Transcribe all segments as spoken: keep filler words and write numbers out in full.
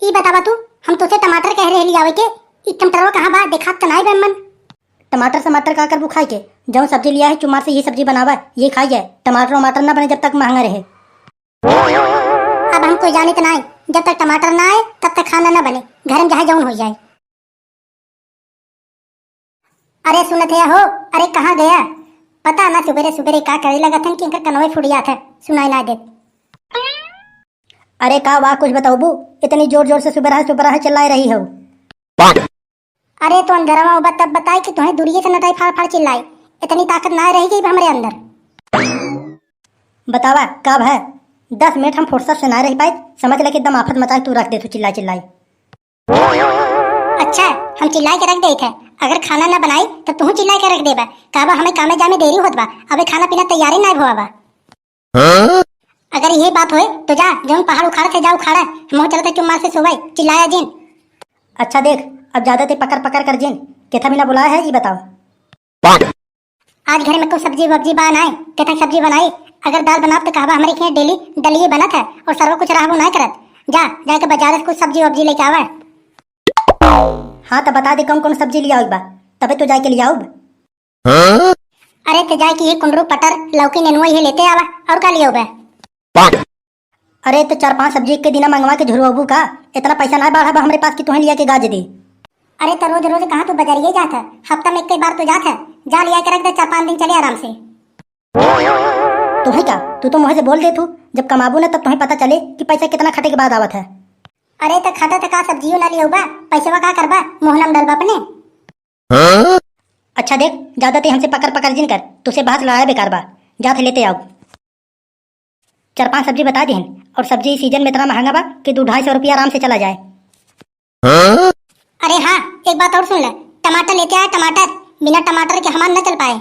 ई बतावा तू, हम तोसे टमाटर कह रहे लियावे के, ई टमाटरवा कहाँ बा? देखात त नाई बे मन। टमाटर समाटर का करबू खाए के? जौन सब्जी लिया है चुमार से, ये सब्जी बनावा, ये खाई जाए। टमाटर वमाटर ना बने जब तक महंगा रहे। अब हम कोई जानित नाई, जब तक टमाटर ना आए तब तक खाना ना बने, घर में चाहे जौन हो जाए। अरे सुनत है हो, अरे कहाँ गया? पता ना सुबेरे सुबेरे का करे लगत हन कि इनकर कनवे फुट जात है, सुनाई ना देत। अरे का बा, कुछ बतौबू? इतनी जोर जोर से सुबेरहा सुबेरहा चिल्लाए रही हो। अरे तो अंदरवा होबा तब बताई कि तुहें दूरिये से नटाई फाड़ फाड़ चिल्लाई। इतनी ताकत ना रही गई हमरे अंदर। बतावा का भय? दस मिनट हम फुर्सत से ना रह पाए, समझ ले कि एकदम आफत मचाए तू रख दे तू चिल्लाई चिल्लाई। अच्छा, हम चिल्लाई के रख देत है, अगर खाना ना बनाई तो तू चिल्लाई के रख देबा। कहबा हमें कामे जामे देरी होत बा, अबे खाना पीना तैयारी ना भवा बा। अगर ये बात होए तो जा, जौन पहाड़ उखाड़ से जा उखाड़ा, हम चलते चुम्मार से सोवाई, चिल्लाया जिन। अच्छा देख, अब ज्यादा ते पकड़ पकड़ कर जिन, केथा बिना बुलाया है, ये बताओ। आज घर में कोई सब्जी वब्जी बा नाय, केथा सब्जी बनाई? अगर दाल बनाब तो कहबा, हमरे के डेली दलिये बनत है और सरवा कुछ रहबो नाय करत। जा, जाके बाजार से कुछ सब्जी वब्जी लेके आवा। हाँ, तो बता दे कौन कौन सब्जी लियावे बा, तबे तो जाके लियाउब। अरे तो जाए कि ये कुंदरू, पटर, लौकी, नेनुआ ये लेते आवा, और का लियो बे? अरे तो चार पांच सब्जी एक के दिना मंगवा के झुरवाबू का? इतना पैसा ना बाढ़ा बा हमरे पास कि तुहें लिया के गाज दे। अरे तो रोज रोज कहाँ तू बजरिए जात है? हफ्ता में एक बार तो जात है, जा लिया के रख दे, चार पांच दिन चले आराम से। तुहें का, तू तो मुँह से बोल दे तू, जब कमाबू ना तब तुहें पता चले कि पैसा कितना खटे के बाद आवत है। अरे तो खटे तो का सब्जियों ना लियो बा, पैसवा का करबा, मुँह नम डलबा अपने। अच्छा देख, ज्यादा ते हमसे पकड़ पकड़ जिन कर, तुसे बात लड़ाया बेकार बा। जात लेते आओ। चार पांच सब्जी बता दिहन, और सब्जी इस सीजन में इतना महंगा बा कि दो ढाई सौ रुपया आराम से चला जाए। अरे हाँ, एक बात और सुन ले, टमाटर लेते आए, टमाटर। बिना टमाटर के हमार न चल पाए।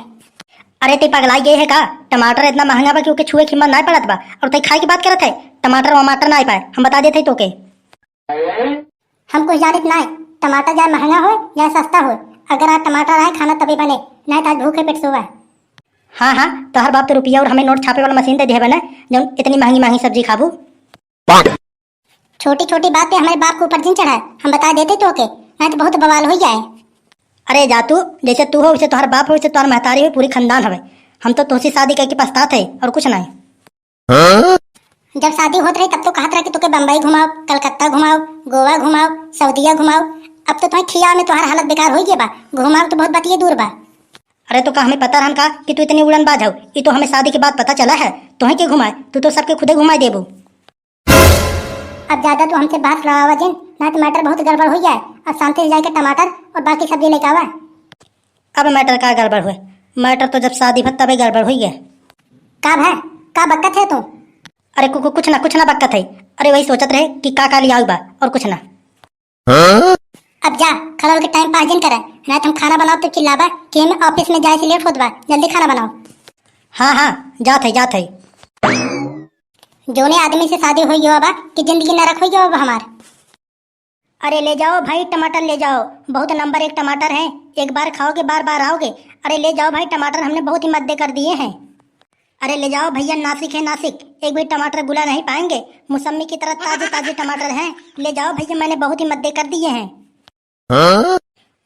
अरे ते पगलाई गए है का? टमाटर इतना महंगा बा कि ओके छुए की हिम्मत ना पड़त बा, और ते खाए की बात करत है। टमाटर वमाटर ना आ पाए, हम बता देते तो के। हम कुछ जानित नाय, टमाटर चाहे महंगा होय चाहे सस्ता होय, अगर आज टमाटर आए खाना तबे बने, नाय तो आज भूखे पेट सोवा। हाँ हाँ, तोहर बाप तो रुपया और हमें नोट छापे वाला मशीन दे दिया बने, जौन इतनी महंगी महंगी सब्जी खाबू। छोटी छोटी बात पे हमारे बाप के ऊपर जिन चढ़ाए, हम बता देते तो के, नाय तो बहुत बवाल हो जाए। अरे जा तू, जैसे तू हो वैसे तोहर बाप हो वैसे तोहर महतारी हो, पूरी खानदान हवे। हम तो तोहसे शादी करके पछतात है और कुछ नहीं। जब शादी होत रही तब तो कहत रहे कि तोके बम्बई घुमाओ, कलकत्ता घुमाओ, गोवा घुमाओ, सऊदिया घुमाओ। अब तो तुम्हें खिया में तुम्हारा हालत बेकार हो गया बा, घुमाओ तो बहुत बतिये दूर बा। अरे तो का हमें पता रहन का कि तू इतनी उड़न बाज हो? ये तो हमें शादी के बाद पता चला है। तुम्हें के घुमाए, तू तो सबके खुदे घुमाए देबू। अब ज्यादा तू हमसे बात लड़ावा जिन, ना तो मैटर बहुत गड़बड़ हो जाए। अब शांति से जाके टमाटर और बाकी सब्जी लेके आवा। अब मैटर का गड़बड़ हुए? मैटर तो जब शादी भर तबे गड़बड़ हुई है। का भा? का बकत है तू? अरे कु-, कु-, कुछ ना, कुछ ना बकत है। अरे वही सोचत रहे कि का का लियाऊ बा और कुछ ना। अब जा, खड़ा होके टाइम पास जिन करे, ना तो हम खाना बनाओ तो चिल्लाबा कि हम ऑफिस में जाए से लेट होत बा, जल्दी खाना बनाओ। हाँ हाँ, जात है, जात है। जोने आदमी से शादी होई गवा बा कि जिंदगी नरक होई गवा बा हमार। अरे ले जाओ भाई, टमाटर ले जाओ, बहुत नंबर एक टमाटर है, एक बार खाओगे बार बार आओगे। अरे ले जाओ भाई टमाटर, हमने बहुत ही मद्दे कर दिए हैं। अरे ले जाओ भैया, नासिक है नासिक, एक भी टमाटर गुला नहीं पाएंगे, मौसमी की तरह ताजे ताजे टमाटर हैं। ले जाओ भैया, मैंने बहुत ही मद्दे कर दिए हैं।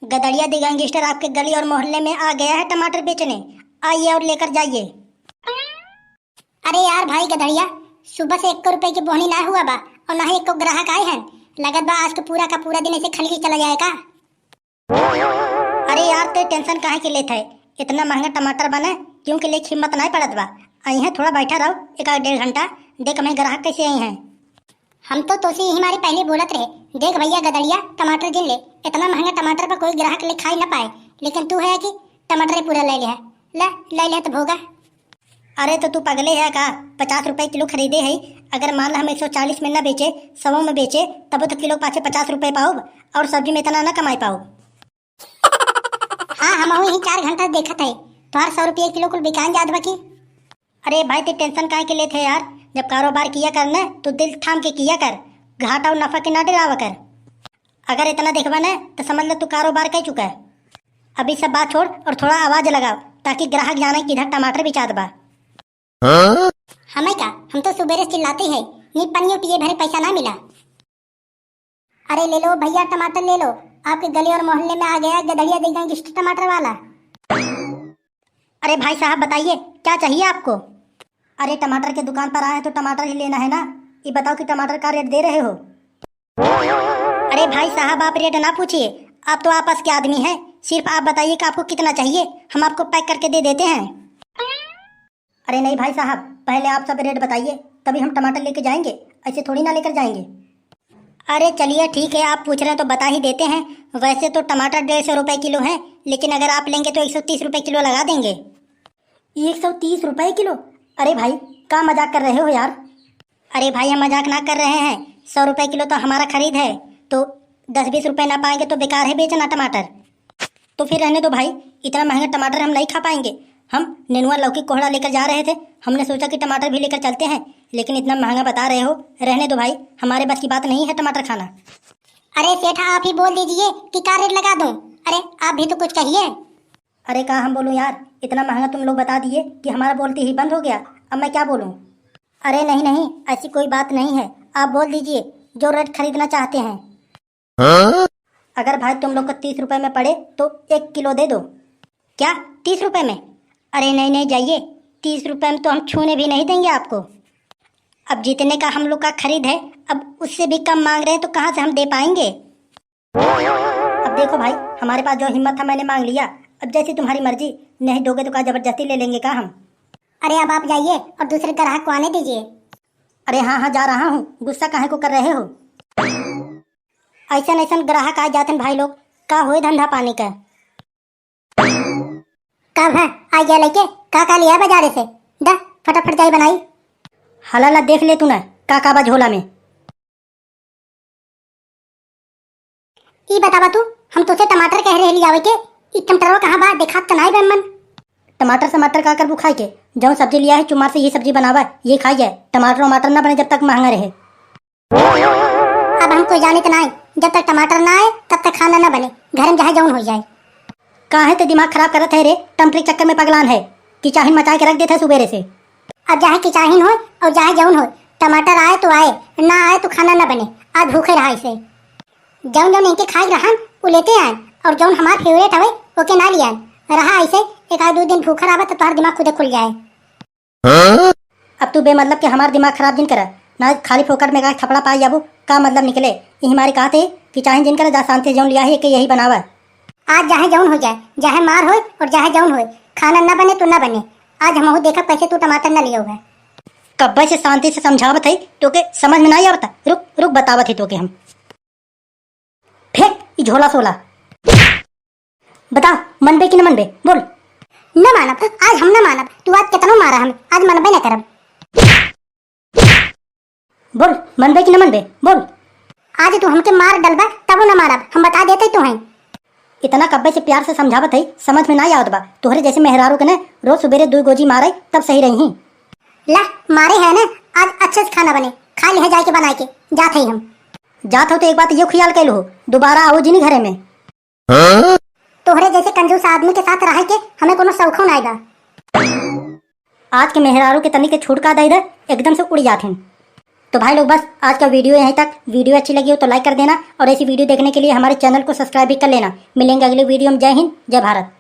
गदड़िया दी गैंगस्टर आपके गली और मोहल्ले में आ गया है टमाटर बेचने, आइए और लेकर जाइए। अरे यार भाई गदड़िया, सुबह से एको रुपए की बोहनी ना हुआ बा और ना ही एको ग्राहक आए हैं। लगत बा आज तो पूरा का पूरा दिन ऐसे खाली चला जाएगा। अरे यार, ते टेंशन काहे के लेत है? इतना महंगा टमाटर बने, क्यों के लिए हिम्मत नहीं पड़त बा। अइहें थोड़ा बैठा रहो, एक आध डेढ़ घंटा, देख हमें ग्राहक कैसे आई हैं। हम तो तोसे यही मारे पहले बोलत रहे, देख भैया गदड़िया, टमाटर जिन ले, इतना महंगा टमाटर पर कोई ग्राहक ले खाई ना पाए, लेकिन तू है कि टमाटर पूरा ले लिया, ले, ले लिया तो भोगा। अरे तो तू पगले है का? पचास रुपए किलो खरीदे है, अगर मान ला हम एक सौ चालीस में ना बेचे, सौ में बेचे, तब तो किलो पाछे पचास रुपए पाउब और सब्जी में इतना ना कमाई पाउब। हाँ, हम यही चार घंटा देखत है, तोहार सौ रुपये किलो कुल बिकान जात बा की। अरे भाई, ते टेंशन काहे के लेत है यार? जब कारोबार किया कर न, तो दिल थाम के किया कर, घाटा और नफा के ना डरावा कर। अगर इतना देखबा न, तो समझ लो तू कारोबार कर चुका है। अभी सब बात छोड़ और थोड़ा आवाज लगाओ, ताकि ग्राहक जाने कि इधर टमाटर बिचात बा। हमें का, हम तो सुबेरे से चिल्लाते हैं, नी पनियो पिए भरे पैसा ना मिला। अरे ले लो भैया, टमाटर ले लो। आपके गली और मोहल्ले में आ गया गदड़िया द गैंगस्टर टमाटर वाला। अरे भाई साहब, बताइए, क्या चाहिए आपको? अरे, टमाटर के दुकान पर आए हैं तो टमाटर ही लेना है ना। ये बताओ कि टमाटर का रेट दे रहे हो? अरे भाई साहब, आप रेट ना पूछिए, आप तो आपस के आदमी हैं। सिर्फ आप बताइए कि आपको कितना चाहिए, हम आपको पैक करके दे देते हैं। अरे नहीं भाई साहब, पहले आप सब रेट बताइए, तभी हम टमाटर लेके जाएंगे, ऐसे थोड़ी ना लेकर जाएंगे। अरे चलिए ठीक है, आप पूछ रहे हैं तो बता ही देते हैं। वैसे तो टमाटर डेढ़ सौ रुपये किलो है, लेकिन अगर आप लेंगे तो एक सौ तीस रुपये किलो लगा देंगे। एक सौ तीस रुपये किलो? अरे भाई, का मजाक कर रहे हो यार? अरे भाई, हम मजाक ना कर रहे हैं, सौ रुपये किलो तो हमारा खरीद है, तो दस बीस रुपये ना पाएंगे तो बेकार है बेचना टमाटर। तो फिर रहने दो भाई, इतना महंगा टमाटर हम नहीं खा पाएंगे। हम नेनुआ लौकी कोहड़ा लेकर जा रहे थे, हमने सोचा कि टमाटर भी लेकर चलते हैं, लेकिन इतना महंगा बता रहे हो, रहने दो भाई, हमारे बस की बात नहीं है टमाटर खाना। अरे सेठा, आप ही बोल दीजिए कि क्या रेट लगा दूं? अरे आप भी तो कुछ कहिए। अरे का हम बोलूं यार, इतना महंगा तुम लोग बता दिए कि हमारा बोलती ही बंद हो गया। अब मैं क्या बोलूं? अरे नहीं नहीं, ऐसी कोई बात नहीं है, आप बोल दीजिए जो रेट खरीदना चाहते हैं। हाँ? अगर भाई तुम लोग को तीस रुपए में पड़े तो एक किलो दे दो। क्या, तीस रुपए में? अरे नहीं नहीं, जाइए, तीस रुपए में तो हम छूने भी नहीं देंगे आपको। अब जितने का हम लोग का खरीद है, अब उससे भी कम मांग रहे हैं तो कहाँ से हम दे पाएंगे? अब देखो भाई, हमारे पास जो हिम्मत था मैंने मांग लिया, अब जैसी तुम्हारी मर्जी, नहीं दोगे तो क्या जबरदस्ती ले लेंगे क्या हम? अरे अब आप जाइए और दूसरे ग्राहक को आने दीजिए। अरे हाँ हाँ, जा रहा हूँ, गुस्सा काहे को कर रहे हो? ऐसन ऐसन ग्राहक आ जाते हैं भाई लोग, का होए धंधा पानी का? का भा, आ गया लेके? का का लिया बाजारे से? दा, फटाफट जाई बनाई। हला ला देख ले तू ना, का का बा झोला में। ई बतावा तू, हम तोसे टमाटर कह रहे लियावे के, ई टमाटरवा कहाँ बा? देखात त नाई बा मन। टमाटर समाटर का करबू खाए के? जौन सब्जी लिया है चुमार से ये सब्जी बनावा, ये खाई जाए। टमाटर वमाटर ना बने जब तक महंगा रहे। अब हम कोई जानित नाई, जब तक टमाटर ना आए तब तक खाना ना बने, घर में चाहे जौन हो जाए। काहे ते दिमाग खराब करत है रे, टमाटर के चक्कर में पगलान है, किचाहिन मचाए के रख देत है सुबेरे से। अब चाहे किचाहिन होए और चाहे जौन होए, टमाटर आए तो आए, ना आए तो खाना ना बने, आज भूखे रहा इसे। जौन जौन इनके खाए रहन, उ लेते आए, और जौन हमार फेवरेट हवे, ओके ना लियान। रहा ऐसे, एक आध दो दिन भूखा रहबा तो तोहार दिमाग खुदे खुल जाए। हाँ? अब तू बेमतलब के हमार दिमाग खराब जिन करा, ना खाली फोकट में का थपड़ा पाई जाबू, का मतलब निकले? ई हमारे कहते कि चाहे जिन करा, जा शांति से जौन लिया है, एके यही बनावा। आज चाहे जौन हो जाए, चाहे मार होए और चाहे जौन होए, खाना ना बने तो ना बने। आज हमहू देखब कैसे तू टमाटर ना लियो है। कब्बे से शांति से समझावत है, तोके समझ में ना आवता। रुक, रुक, बतावत है तोके हम। फेंक ई झोला सोला। बता, मनबे कि न मनबे? बोल। न मानब, आज हम न मानब। तू आज केतनो मारा हमें, आज मनबे न करब। बोल, मनबे कि न मनबे? बोल। आज तू हमके मार डलबा, तबो न मारब, हम बता देते तो हैं। इतना कब्बे से प्यार से समझावत है, समझ में ना आवत बा। तोहरे जैसे मेहरारू के न रोज सुबेरे दो गोजी मारे, तब सही रही। ला, मारे है ना, आज अच्छे से खाना बने, खा लिहे जाए के बनाए के, जात है हम। जात हो तो एक बात यो ख्याल कैलू हो, दोबारा आओ जिनी घरे में। हाँ? तोहरे जैसे कंजूस आदमी के साथ रहे के हमें कोनो शौखो नाई बा। आज के मेहरारू के तनी के छूट का दे दे, एकदम से उड़ जात हैं। तो भाई लोग, बस आज का वीडियो यहीं तक। वीडियो अच्छी लगी हो तो लाइक कर देना और ऐसी वीडियो देखने के लिए हमारे चैनल को सब्सक्राइब भी कर लेना। मिलेंगे अगले वीडियो में। जय हिंद, जय भारत।